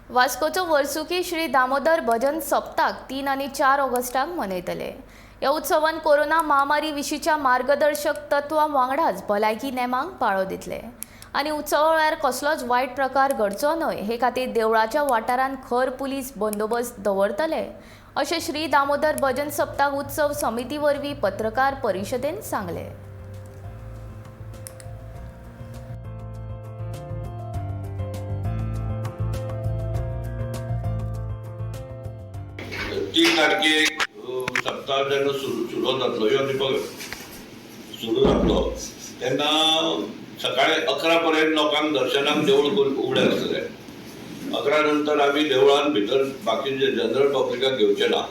वास्कोचो वर्सुकी श्री दामोदर भजन सप्ताक 3 आनी 4 ऑगस्टाक मनयतले. ह्या उत्सवान कोरोना महामारी विशींच्या मार्गदर्शक तत्वां वांगडाच भलायकी नेमांक पाळो दितले आनी उत्सवा वेळार कसलोच वायट प्रकार घडचो न्हय हे खातीर देवळाच्या वाठारांत खर पुलीस बंदोबस्त दवरतले अशें श्री दामोदर भजन सप्ताक उत्सव समिती वरवीं पत्रकार परिशदेन सांगलें. 3 तारखेक सप्ताह जेन्ना सुरू जातलो, यो दीपक, सुरू जातलो तेन्ना सकाळी 11 पर्यंत लोकांक दर्शनाक देवूळ उगडें आसतलें. 11 नंतर आमी देवळान भितर बाकीचे जनरल पब्लिकाक घेवचे ना,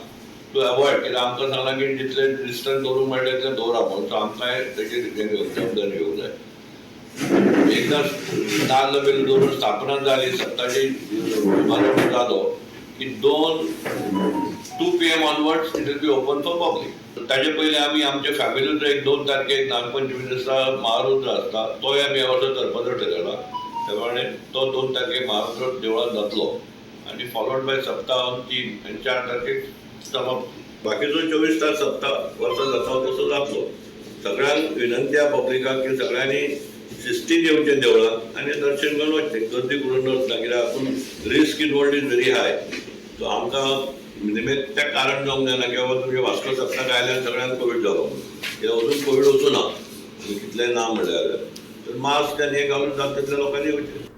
टू एवॉयड, कित्याक आमकां सांगलां की जितलें डिस्टन्स दवरूंक मेळटा तितलें दवरा म्हणून. सो आमकांय तेजी हें घेवंक, जबाबदारी घेवंक जाय. एकदां नाल्ल बीन दवरून स्थापना जाली, सप्ताची शुभारंभ जालो की 2 p.m. onwards it will be open for public. ताजे पयलीं आमी आमचे फॅमिलीचो एक 2 तारखेक नागपंचमी दिसा महारुद्र आसता, तोय आमी ह्या वर्सा करपाचो ठरयला. त्या प्रमाणे तो 2 तारखेक महारुद्र देवळांत जातलो आनी फॉलोड बाय सप्ताह ऑन 3 आनी 4 तारखेक समाप्ती. बाकीचो 24 तास सप्ताह वर्सा जाता तसो जातलो. सगळ्यांक विनंती आहा पब्लिकाक की सगळ्यांनी शिस्तीन येवचें देवळांत आनी दर्शन घेवन वचचें, गर्दी करून वचना, कित्याक हातूंत risk involved is very high. So आमकां निमित्त्याक कारण जावंक जायना की बाबा तुमचे वास्को सप्तक आयल्यार सगळ्यांक कोवीड जालो म्हणून, कित्याक अजून कोवीड वचूं ना. आनी कितलें ना म्हणल्यार तर मास्क आनी हें घालून जाता तितल्या लोकांनी येवचें.